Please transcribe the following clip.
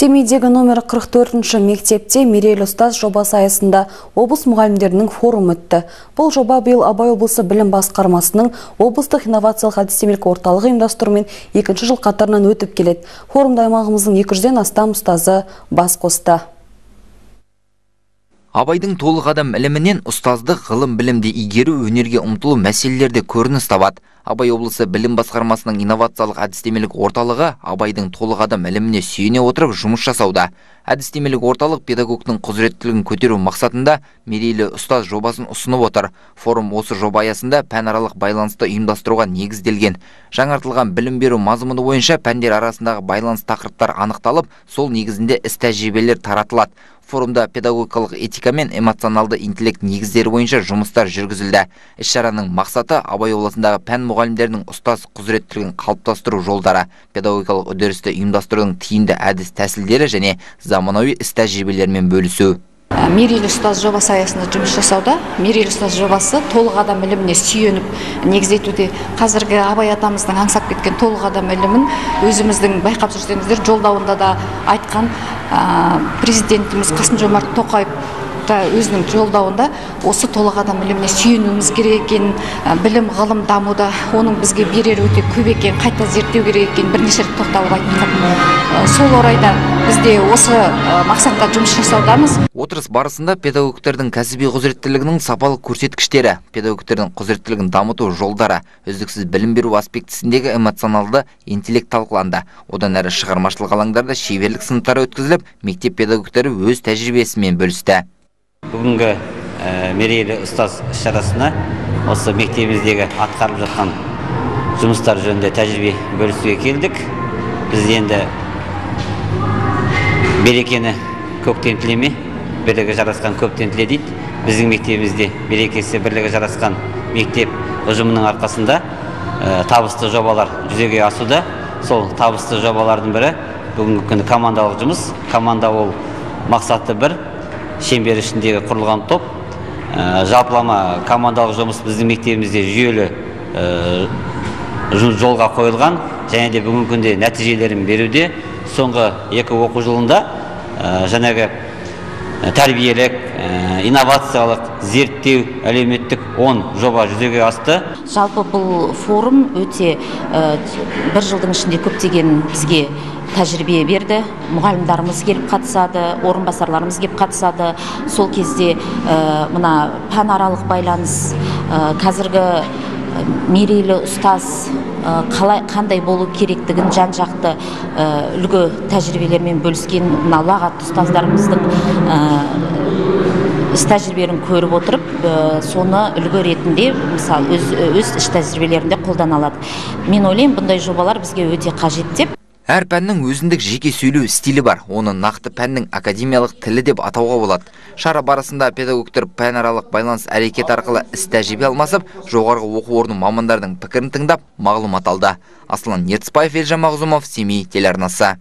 Семейдегі номер 44-ші мектепте «Мерейлі ұстаз» жобасы аясында облыс мұғалімдерінің форумы өтті. Бұл жоба биыл Абай облысы білім басқармасының облыстық инновациялық әдістемелік орталығы ұйымдастыруымен екінші жыл қатарынан өтіп келеді. Форумда аймағымыздың 200-ден астам ұстазы бас қосты. Абайдың толық адам ілімінен ұстаздық, ғылым білімді игеру, өнерге ұмтылу мәселелері де көрініс табады. Абай облысы білім басқармасының инновациялық әдістемелік орталығы Абайдың толық адам іліміне сүйене отырып жұмыс жасауда. Әдістемелік орталық педагогтың құзыреттілігін көтеру мақсатында «Мерейлі ұстаз» жобасын ұсынып отыр. Форум осы жоба аясында пәнаралық байланысты ұйымдастыруға негізделген. Жаңартылған білім беру мазмұны бойынша пәндер арасындағы байланыс тақырыптар анықталып, сол негізінде іс тәжірибелер таратылады. Форумда педагогикалық этика мен эмоционалды интеллект негіздері бойынша жұмыстар жүргізілді. Іс-шараның мақсаты Абай облысындағы пән мұғалімдерінің ұстаз құзыреттілігін қалыптастыру жолдары, педагогикалық үдерісті ұйымдастырудың тиімді әдіс тәсілдері және заманауи іс тәжірибелермен бөлісу. «Мерейлі ұстаз» жобасы аясында жұмыс жасауда. «Мерейлі ұстаз» жобасы толық адам іліміне сүйеніп негіздетуде. Қазіргі Абай атамыздың аңсап кеткен толық адам ілімін өзіміздің байқап жүрсеңіздер, жолдауында да айтқан президентіміз Қасым Жомарт Тоқаев та өзінің жолдауында осы толық адам іліміне сүйенуіміз керек екенін, білім, ғылым дамуда оның бізге берері өте көп екен, қайта зерттеу керек екенін бірнеше рет тоқталып айтқан. Сол орайда біз де осы мақсатта жұмыс жасаудамыз. Отырыс барысында педагогтердің кәсіби құзыреттілігінің сапалық көрсеткіштері, педагогтердің құзыреттілігін дамыту жолдары, үздіксіз білім беру аспектісіндегі эмоционалды интеллект талқыланды. Одан әрі шығармашылық алаңдарда шеберлік сыныптары өткізіліп, мектеп педагогтері өз тәжірибесімен бөлісті. Бүгінгі «Мерейлі ұстаз» іс-шарасына осы мектебіміздегі атқарылып жатқан жұмыстар жөнінде тәжірибе бөлісуге келдік. Біз енді берекені көктен тілеме, бірлігі жарасқан көптен тіле дейді. Біздің мектебімізде берекесі, бірлігі жарасқан мектеп ұжымының арқасында табысты жобалар жүзеге асуда. Сол табысты жобалардың бірі бүгінгі күні командалық жұмыс. Команда ол мақсаты бір шеңбер ішіндегі құрылған топ. Жалпылама командалық жұмыс біздің мектебімізде жүйелі жолға қойылған және де бүгінгі күнде нәтижелерін беруде. Соңғы 2 оқу жылында жаңағы тәрбиелік, инновациялық, зерттеу, әлеуметтік 10 жоба жүзеге асты. Жалпы бұл форум өте бір жылдың ішінде көптеген бізге тәжірибе берді. Мұғалімдарымыз келіп қатысады, орынбасарларымыз келіп қатысады. Сол кезде мына пәнаралық байланыс, қазіргі мерейлі ұстаз қалай, қандай болу керектігін жан жақты үлгі тәжірибелермен бөліскен мына ұлағатты ұстаздарымыздың іс тәжірибелерін көріп отырып, соны үлгі ретінде, мысалы, өз іс тәжірибелерінде қолдана алады. Мен ойлаймын, бұндай жобалар бізге өте қажет деп. Әр пәннің өзіндік жеке сөйлеу стилі бар. Оны нақты пәннің академиялық тілі деп атауға болады. Шара барысында педагогтер пәнаралық байланыс әрекет арқылы іс тәжірибе алмасып, жоғарғы оқу орны мамандарының пікірін тыңдап, мағлұмат алды. Аслан Ертісбаев, Елжан Мағзумов, Семей телеарнасы.